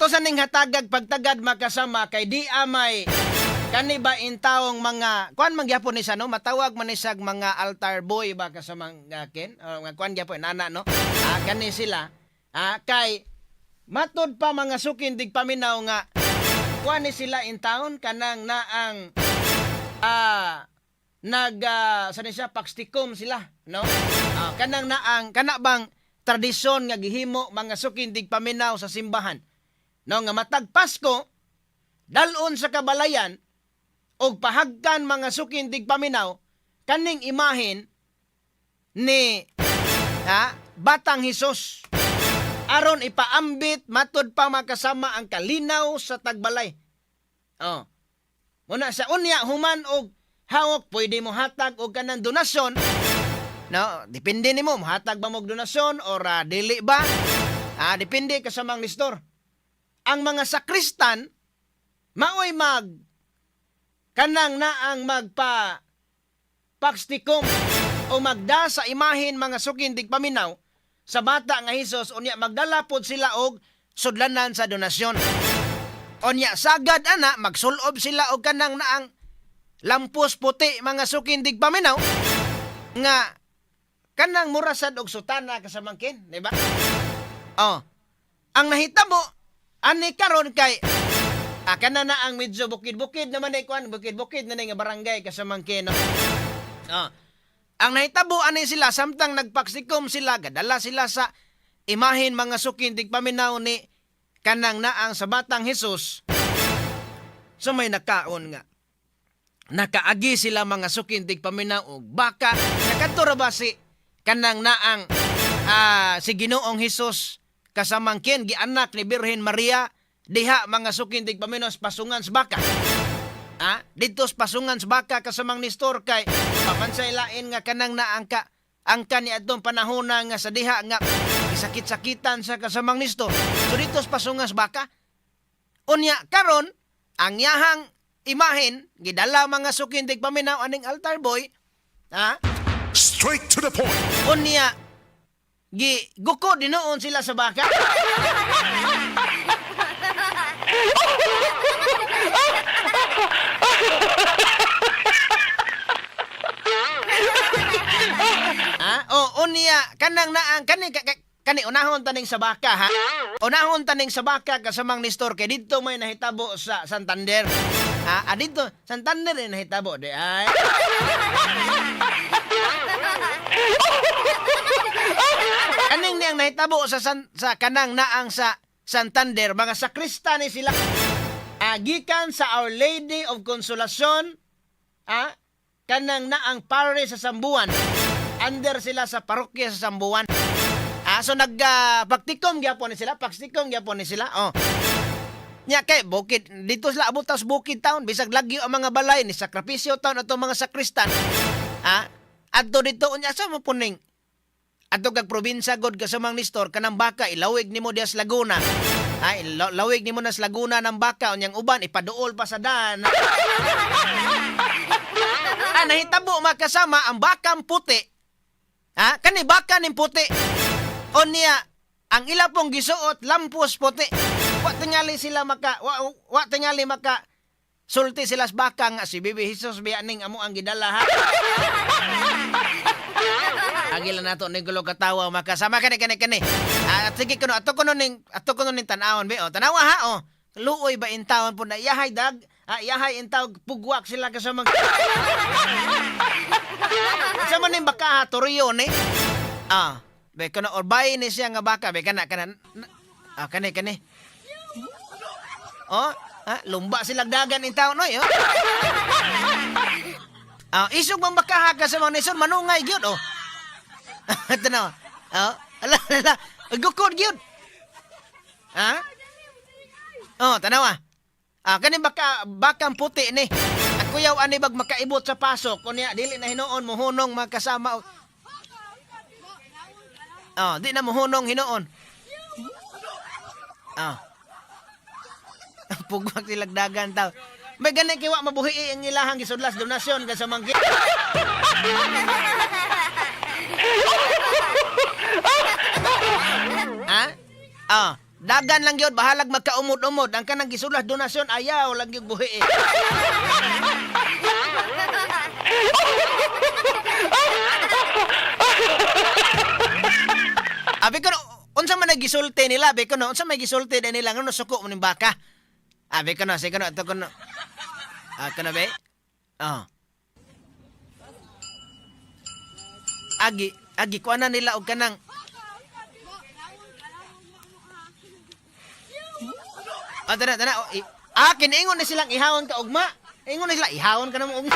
Ato sa ning hatagag pagtagad makasama kay di amay kani ba intawong mga kuan man gyapon ni siya, no, matawag man ni siyag mga altar boy ba kasamang ken o nga kuan gyapon nana, no, kani sila, kay matud pa, mga sukin tigpaminaw, nga kuan ni sila in town kanang naang nag sa ni siya pakstikom sila, no, kanang naang kana bang tradisyon nga gihimo, mga sukin tigpaminaw, sa simbahan, no, nga matag Pasko dalon sa kabalayan og pahagkan, mga sukin tigpaminaw, kaning imahen ni Batang Hesus aron ipaambit, matud pa makasama, ang kalinaw sa tagbalay. Oh. Muna sa unya human og hawok pwede mo hatag og kanang donasyon. No, depende nimo hatag ba mo og donasyon or dili ba? Depende ka sa mga nestor. Ang mga sakristan maoy mag kanang naang magpa pakstikom o magda sa imahin, mga sukin tigpaminaw, sa bata nga Hesus. Unya magdala pod sila og sudlanan sa donasyon. Unya sagad ana magsulob sila og kanang naang lampos puti, mga sukin tigpaminaw, nga kanang mura sad og sutana kasamangkin, di ba? Oh. Ang nahitabo ani karon kay kana na ang medyo bukid-bukid naman ay kuan, bukid-bukid na nga barangay kasamangkin, no? Oh. Ang nahitabo ani sila, samtang nagpaksikom sila, gadala sila sa imahin, mga sukin tigpaminaw, ni kanang naang sa Batang Hesus. So may nakaon nga nakaagi sila, mga sukin tigpaminaw, og baka nakadto ra ba si kanang naang si Ginoong Hesus kasamangkin gianak ni Birhen Maria diha, mga sukin tigpaminaw, sa pasungan sa baka. Dito sa pasungan sa baka kasamang Nestor, kay pamansay lain nga kanang naangka angka ni adtong panahona nga sa diha nga isakit-sakitan sa kasamang Nestor. So dito sa pasungan sa baka. Unya karon ang yahang imahen gidala, mga sukin tigpaminaw, aning altar boy, ha? Straight to the point. Unya gi guko dinuon sila sa baka. Oh, unya kanang naang kani kani unahon taning sa baka, ha. Unahon taning sa baka kasamang Nestor kay didto may nahitabo sa Santander. Didto Santander eh nahitabo di ay. Kaning niyang nahitabo sa kanang naang sa Santander, mga sakrista ni sila. Gikan sa Our Lady of Consolacion, kanang naang parish sa Sambuan. Under sila sa parokya sa Sambuan. So nag paktikom gyapon ni sila, paktikom gyapon ni sila. Oh. Nya kay bukid dito sila abot sa bukid town, bisag lagyo ang mga balay ni sakripisyo town atong mga sakristan. Adto dito unya sa mo puning adto kag probinsya god kasamang Nestor, kanang baka ilawig nimo diya sa Laguna. Ay, lawig nimo na sa Laguna ng baka, unyang uban ipaduol pa sa daan. Nahitabo makasama ang bakang puti. Kani baka ning puti. Unya ang ila pong gisuot lampos puti. Wa tingali sila maka wa tingali maka sulti sila sa baka nga si Bibi Jesus biya ning amo ang gidala, ha. Agila nato ning gulo katawa makasama kani kani kani. Sige kuno ato kuno ning tan-awon be. Oh, tanawa ha, oh. Luoy ba in taon po na yahay dag, yahay in tawag pugwak sila kasama. Sa man ning baka ha, toryo ni. Be kuno or bay ni siya nga baka be kana kana. Kani kani. Oh, lumba sila dagan in taon oy, oh. Isog man baka ha kasama ni son manungay gyud, oh. Tanaw. Oh, ala ala, gukod gyud. Ha? Oh, tanawa. Kani baka bakang puti ni. Ang kuyaw ani bag makaibot sa pasok unya dili na hinuon mohunong magkasama. Oh, di na mohunong hinuon. Oh. Pugwak silagdagan taw. May gani kay wa mabuhi ang ilahang gisudlas donasyon ka sa manggi. Ha? Ah, Dagan lang gyud, bahalag magkaumod-umod ang kanang gisulas donasyon, ayaw lang gyud buhi. Eh. Abi ko no, unsa man gisulti nila, abi ko no, unsa may gisulti din nila ngano suko mo ning baka? Abi ko no, sige no, ato ko no. Ah, kono be? Oh. Agi, agi kuana nila og kanang. Ah, tana, tana. Oh, kiniingon na silang ihawon ka ugma. Ingon na sila, ihawon ka na mo ugma.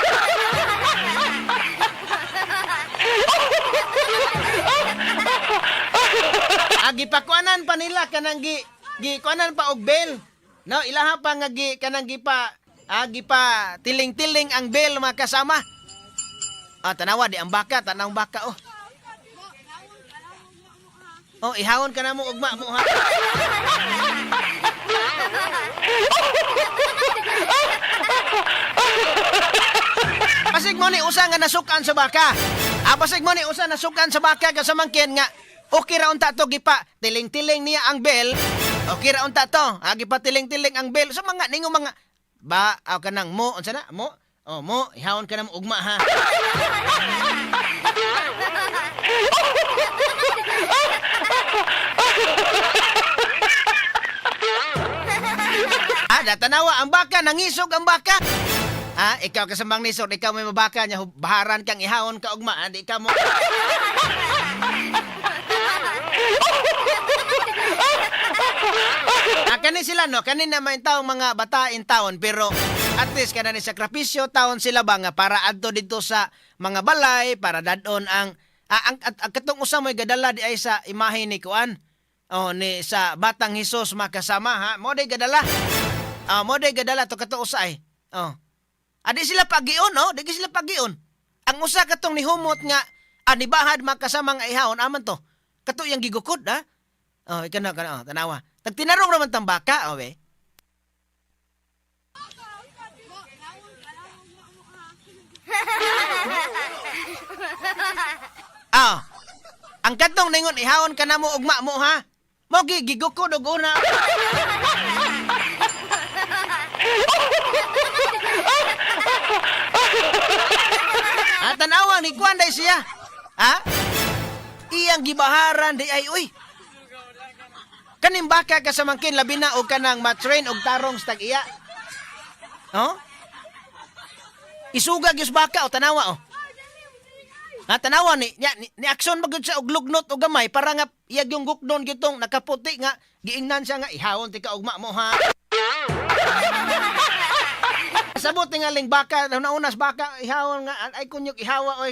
Ah, gipakuanan pa nila kanang gi kuanan pa og bell. No, ilaha pa nga gi kanang gipa gipa tiling-tiling ang bell, mga kasama. Ah, tanawa di ang baka, tanawang baka, oh. Oh, ihawon ka na mo ugma mo, ha. Pasig mo ni usa nga nasukan sa baka. Ah, pasig mo ni usa nasukan sa baka kasamangkin nga okay ra unta to gipa tiling-tiling niya ang bell. Okay ra unta to. Ah, gipa tiling-tiling ang bell sa mga ningo mga ba aw kanang mo unsa na mo? Oh, mo ihawon ka na mo ugma, ha. Ah, datanawa ang baka, nangisog ang baka. Ah, ikaw kasambang nisod, ikaw may mabaka niya, baharan kang ihawon ka ugma, ah, di ka mo. Ah, kani sila no, kani na may taong mga batain taon, pero at least kana ni sakripisyo taon sila ba nga para adto dito sa mga balay para dadon ang ang katong usa mo'y gadala di ay sa imahe ni kuan. Oh, ni sa Batang Hesus, makasama, ha. Mo day gadala. Ah, mo day gadala to kato usa ay. Oh. Adi sila pagion, no? Di sila pagion. Ang usa katong nihumot nga anibahad makasama nga ihawon aman to. Kato yang gigukod, ha? Oh, ikaw na, kana, oh, tanawa. Tagtinarong raman tang baka, oh, be. Ah. Ang katong ningon ihawon ka na mo ugma mo, ha. Mo gi gigukod og una. Ah, tanawa ni kuan day siya. Ha? Iyang gibaharan di ay uy. Kaning baka kasamangkin labi na og kanang matrain og tarong sa tag-iya. Oh? Isuga gyud sa baka o tanawa oh. Ha, tanawa ni ni, ni aksyon ba gyud siya og lugnot og gamay para nga iyag yung gukdon gitong nakaputi nga giingnan siya nga ihawon ti ka ugma mo, ha. Sabot tingaling baka naunas baka ihawon nga ay kunyok ihawa oy.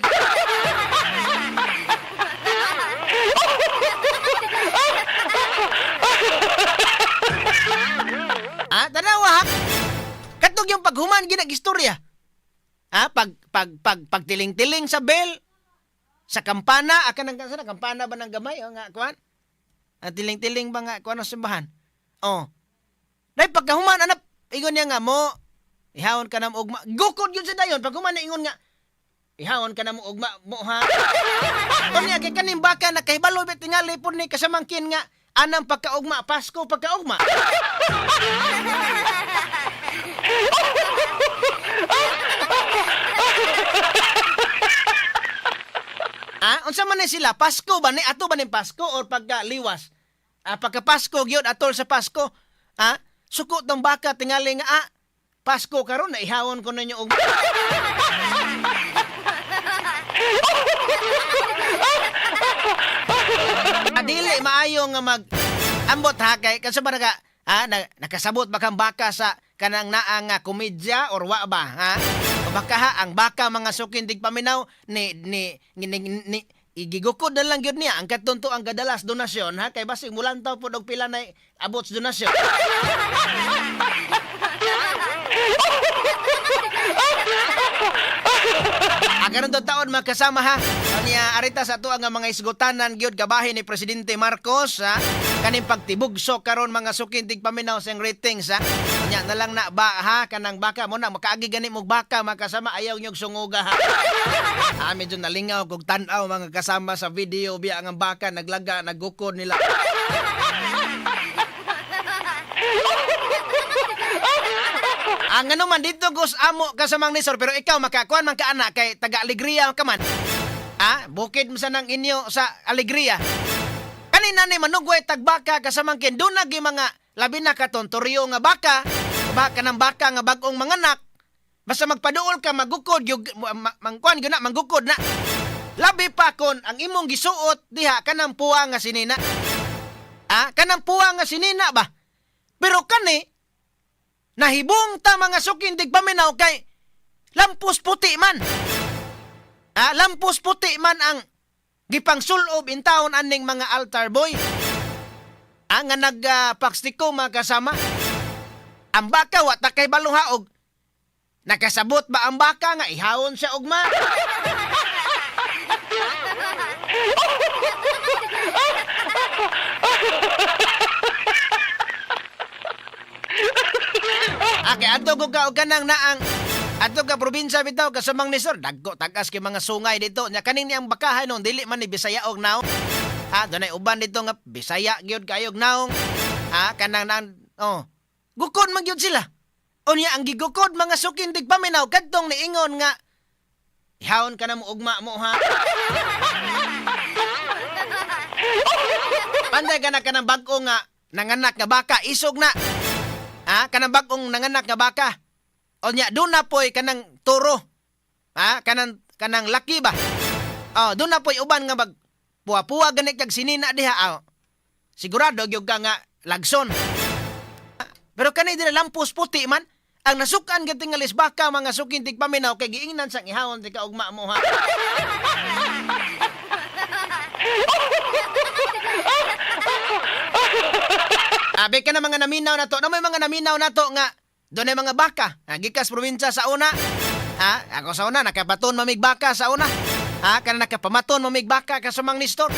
Ah, tanawa ha. Katog yung paghuman ginag-istorya. Ha, pag pag pag pagtiling-tiling sa bell, sa kampana, akan ang sa kampana ba ng gamay o nga kuan? Ang tiling-tiling ba nga kuan sa simbahan? Oh. Dai pagkahuman anap ingon niya nga mo ihawon ka na mo ugma. Gukod yun sa dayon paghuman na ingon nga ihawon ka na mo ugma mo, ha. Unya kay kaning baka nakahibalo bet tingali pud ni kasamangkin nga anang pagkaugma Pasko pagkaugma. Ah, unsa man ni sila? Pasko ba ni ato ba ni Pasko or pagka liwas? Ah, pagka Pasko gyud atol sa Pasko. Ah, suko tong baka tingali nga Pasko karon na ihawon ko ninyo og. Adili maayo nga mag ambot ha kay kasi ba naga ha, nakasabot ba kang baka sa kanang naa nga komedya or wa ba, ha? O baka ha ang baka, mga sukin tigpaminaw, ni igigukod na lang gyud niya ang katunto ang gadalas donasyon, ha, kay basig mulantaw pod og pila na abot sa donasyon. Ah, karon to taon magkasama ha. Niya arita sa ato ang mga isgutanan gyud gabahin ni Presidente Marcos ha. Kaning pagtibugso karon, mga sukin tigpaminaw, sa ratings ha. Nya na lang na ba ha kanang baka mo na makaagi gani mo baka makasama ayaw nyog sunguga ha. Ah, medyo nalingaw kog tan-aw, mga kasama, sa video biya ang baka naglaga nagukod nila. Ang ano man dito gos amo ka sa Mang Nestor, pero ikaw makakuan man ka ana kay taga Alegria ka man. Ah, bukid mo sa nang inyo sa Alegria. Kanina ni manugway tagbaka kasamangkin doon nagi mga labi na katon toryo nga baka, baka ng baka nga bag-ong manganak. Basta magpaduol ka magukod yug mangkuan gyud na manggukod na. Labi pa kon ang imong gisuot diha kanang puwa nga sinina. Ah, kanang puwa nga sinina ba? Pero kani nahibong ta mga sukindig paminaw kay lampos puti man. Ah, lampos puti man ang gipangsulob in town aning mga altar boy. Ah, nga nagpakstiko mga kasama. Ang baka wa ta kay baluhaog. Nakasabot ba ang baka nga ihawon siya ugma? Ake adto ko ka og kanang naang adto ka probinsya bitaw kasamang ni sir dagko tagas kay mga sungay dito nya kaning niyang bakahay noon dili man ni Bisaya og naong. Ha, dunay uban dito nga Bisaya gyud kayog naong. Ha, kanang nang oh. Gukod man gyud sila. Unya ang gigukod mga sukindig paminaw kadtong niingon nga ihawon ka na mo ugma mo ha. Panday ka na kanang bag-o nga nanganak nga baka isog na. Ha, kanang bag-ong nanganak nga baka. Unya doon na poy kanang toro. Ha, kanang kanang laki ba? Oh, doon na poy uban nga bag puwa-puwa gani kag sinina diha. Ah, sigurado gyud ka nga lagson. Pero kani dira lampos puti man. Ang nasukan gyud tingalis baka mga sukin tigpaminaw kay giingnan sang ihawon ti ka ugma mo ha. Abi ka na mga naminaw na to. Na may mga naminaw na to nga doon ay mga baka. Ha, gikas probinsya sa una. Ha, ako sa una nakapaton mamig baka sa una. Ha, kana nakapamaton mamig baka kasamang Nestor.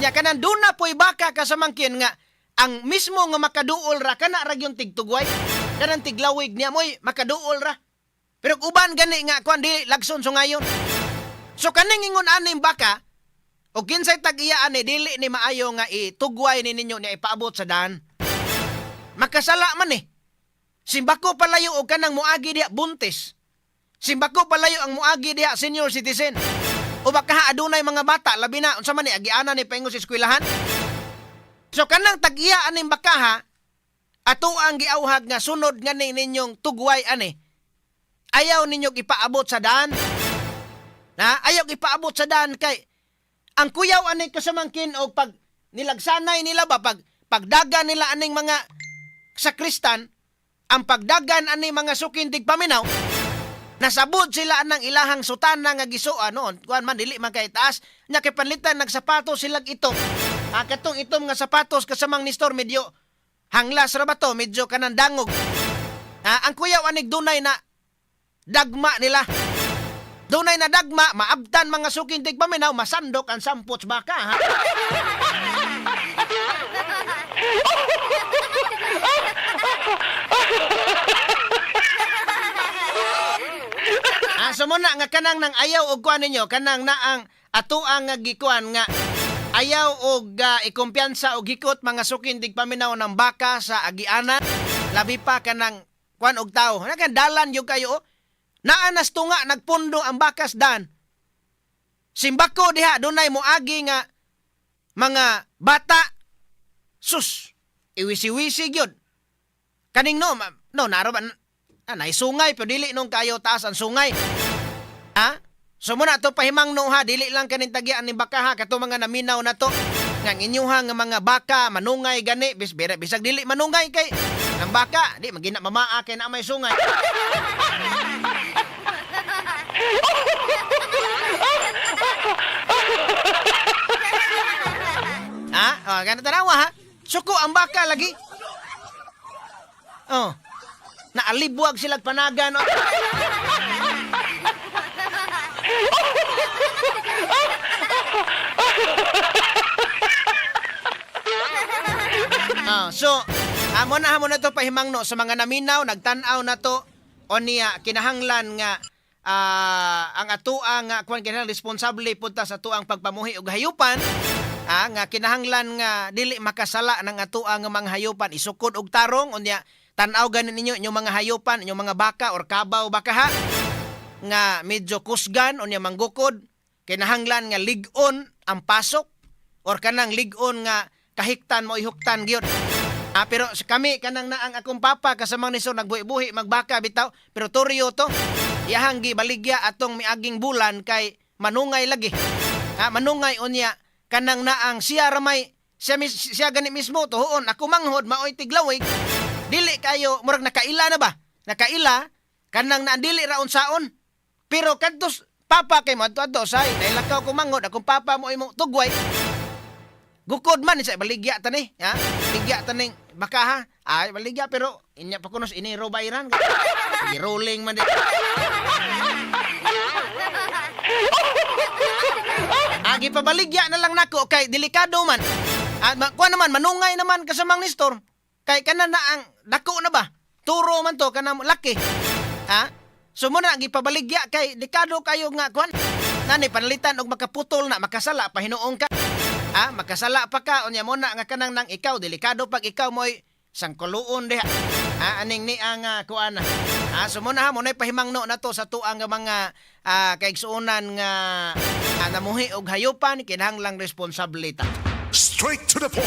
Nya kanan doon na po'y baka kasamangkin nga ang mismo nga makaduol ra kana ra gyud tigtugway. Kanang tiglawig niya moy makaduol ra. Pero kung uban gani nga kuan dili lagson so ngayon. So kaning ingon aning baka o kinsay tag-iya ani dili ni maayo nga itugway ni ninyo niya ipaabot sa daan. Makasala man eh. Simbako palayo og kanang muagi diha buntis. Simbako palayo ang muagi diha senior citizen. O baka adunay mga bata labi na unsa man ni agiana ni paingon sa eskwelahan. So kanang tag-iya aning bakaha ato ang giauhag nga sunod nga ni ninyong tugway ani. Ayaw ninyo ipaabot sa daan. Na ayaw ipaabot sa daan kay ang kuyaw ani kasamangkin og pag nilagsanay nila ba pag pagdagan nila aning mga sakristan, ang pagdagan ani mga sukindig paminaw, nasabod sila anang ilahang sutana nga gisuan noon kuan man dili man kay taas nya kay panlitan nagsapatos silag itom. Ah, katong itom nga sapatos kasamang ni Store medyo hanglas ra ba to, medyo kanang dangog. Ah, ang kuyaw anig dunay na dagma nila. Dunay na dagma, maabtan mga sukindig paminaw, masandok ang sampot baka ha. Ah, so muna nga kanang nang ayaw og kuan ninyo, kanang naang atoang nga gikuan nga ayaw og ikumpiyansa og hikot mga sukindig paminaw ng baka sa agianan, labi pa kanang kuan og tawo. Nagandalan gyud kayo. Oh. Naa nas tunga nagpundo ang bakas dan. Simbako diha dunay moagi nga mga bata sus iwisi-wisi gyud. Kaning no, no naro ba ah, naisungay pero dili nung kayo taas ang sungay. Ha? So muna to pahimang no ha, dili lang kaning tagian ni baka ha kato mga naminaw na to. Nga ang inyuha nga mga baka manungay gani bis bira bisag dili manungay kay nang baka di magina mamaa kay na may sungay. Ha? Oh, ganun tanawa ha. Suko ang baka lagi. Oh. Naalibwag silag panagan. Oh. Ah, so, amo na hamo na to pahimangno sa mga naminaw, nagtan-aw na to o niya kinahanglan nga ang atoa nga kuan kinahanglan responsable pud ta sa atuang pagpamuhi og hayupan. Ah, nga kinahanglan nga dili makasala ng atoa nga mga hayupan isukod og tarong unya Tan-aw ganin ninyo inyong mga hayupan, inyong mga baka or kabaw baka ha, nga medyo kusgan unya manggukod, kinahanglan nga lig-on ang pasok or kanang lig-on nga kahiktan mo ihuktan gyud. Ah, pero kami kanang naang akong papa kasamang niso nagbuhi-buhi magbaka bitaw, pero toryo to. Iyahang gibaligya atong miaging bulan kay manungay lagi. Ah, manungay unya kanang naang siya ramay siya, siya gani mismo tuhuon ako manghod maoy tiglawig. Dili kayo murag nakaila na ba? Nakaila kanang naan dili ra unsaon. Pero kadtos papa kay mo adto say nailakaw ko manghod akong papa mo imo tugway. Gukod man sa baligya tani, ha? Baligya taning baka ha. Ay baligya pero inya pa kunos ini bayran. Gi-rolling man di. Agi pabaligya na lang nako kay delikado man. Ah, kuha naman manungay naman kasamang Nestor. Kay kana na ang dako na ba? Turo man to kana laki. Ha? So mo na gipabaligya kay delikado kayo nga kuan. Nani panalitan og makaputol na makasala pa hinuong ka. Ah, makasala pa ka unya mo na nga kanang nang ikaw delikado pag ikaw mo'y sangkuluon diha. Ah, aning ni ang kuan. Ah, so mo na ha mo na pahimangno na to sa tuang nga mga kaigsuonan nga namuhi og hayupan kinahanglang responsable ta. Straight to the point.